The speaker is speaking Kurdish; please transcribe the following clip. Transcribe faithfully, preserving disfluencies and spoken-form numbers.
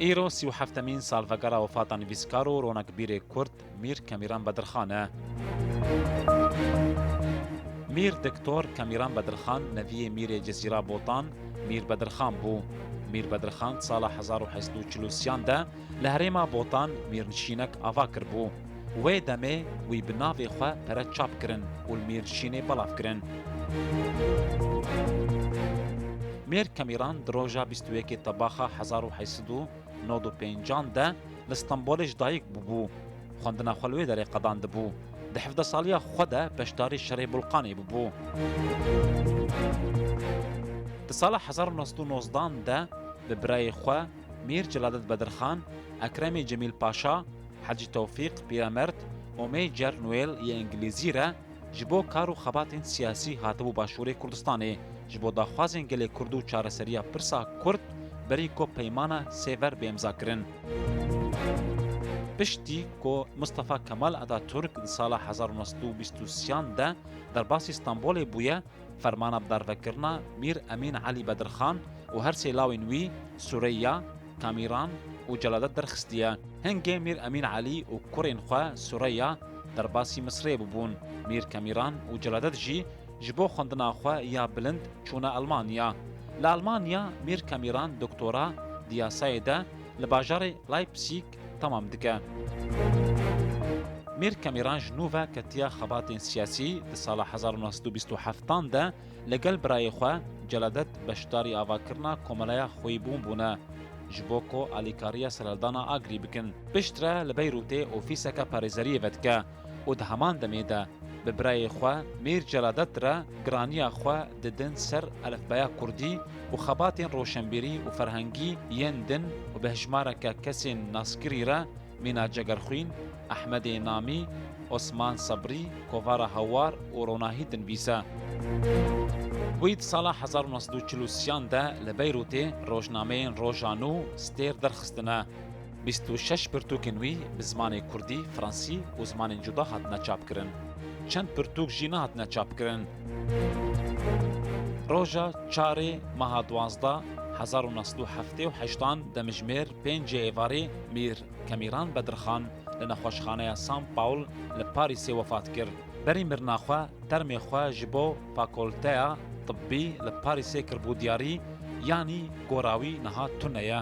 Îro sî û heftemîn salvegera wefata nivîskar û ronekbîrê Kurd Mîr Kemîran Bedirxan e. Mîr Doktor Kemîran Bedirxan neviyê Mîrê Cezîra Botan Mîr Bedirxan bû. Mîr Bedirxan sala hezar û heşt sed û çil û sê de li herêma Botan mîrnişînek ava kiribû. Wê demê wî bi navê xwe pere çap kirin û li mîrnişînê belav kirin. Mîr Kemîran di roja bîst û yekê Tebaxa hezar û heşt sed û nod û pêncan de li Stenbolê ji dayik bûbû. Xwendina xwe li wê derê qedandibû. Di hevdeh saliya xwe de beşdarî şerê Bulqanê bûbû. Di sala hezar û neh sed û nozdan de bi birayê xwe Mîr Celadet Bedirxan, Ekremê Cemîl Paşa, Hecî Tewfîq Pîremerd û Major Noel yê Îngilîzî re ji bo kar û xebatên siyasî hatibû Başûrê Kurdistanê, ji bo daxwazên gelê Kurd û çareseriya pirsa Kurd berî ku Peymana Sêver bê imzakirin. Piştî ku Mustafa Kemal Ataturk di sala hezar û neh sed û bîst û sê de derbasî Stenbolê bûye, fermana bidarvekirina Mîr Emîn Elî Bedirxan û her sê lawên wî Sureyya, Kamîran û Celadet derxistiye. Hingê Mîr Emîn Elî û kurên xwe Sureyya derbasî Misirê bûbûn. Mîr Kamîran û Celadet jî ji bo xwendina xwe ya bilind çûne Elmanya. Li Elmanya Mîr Kamîran doktora di yasayê de li bajarê Leipzig temam dike. Mîr Kamîran ji nû ve ketiye xebatên siyasî, di sala hezar û neh sed û bîst û heft de li gel birayê xwe Celadet beşdarî avakirina Komeleya Xwîbûn bûne, ji bo ku alîkariya serhildana Agrî bikin. Piştre li Beyrûtê ofîseke parêzeriyê vedike û di heman demê de bi birayê xwe Mîr Celadet re giraniya xwe didin ser elifbeya kurdî û xebatên roşenbîrî û ferhengî yên din û bi hejmareke kesên naskirî re mîna Cegerxwîn, Ehmedê Namî, Osman Sebrî, Kovara Hewar û Ronahî dinivîse. Wî di sala hezar û neh sed û çil û sê de li Beyrûtê rojnameyên Roja Nû, Stêr derxistine. Bîst û şeş pirtûkên wî bi zimanê kurdî, fransî û zimanên cuda hatine çapkirin. Çend pirtûk jî nehatine çapkirin. Roja çarê meha duwazdeh hezar û neh sed û heftê û heştan demjimêr pêncê êvarê Mîr Kemîran Bedirxan li nexweşxaneya San Paul li Parîsê wefat kir. Berî mirina xwe termê xwe ji bo Fakolteya Tibbî li Parîsê kiribû diyarî, yanî gora wî niha tune ye.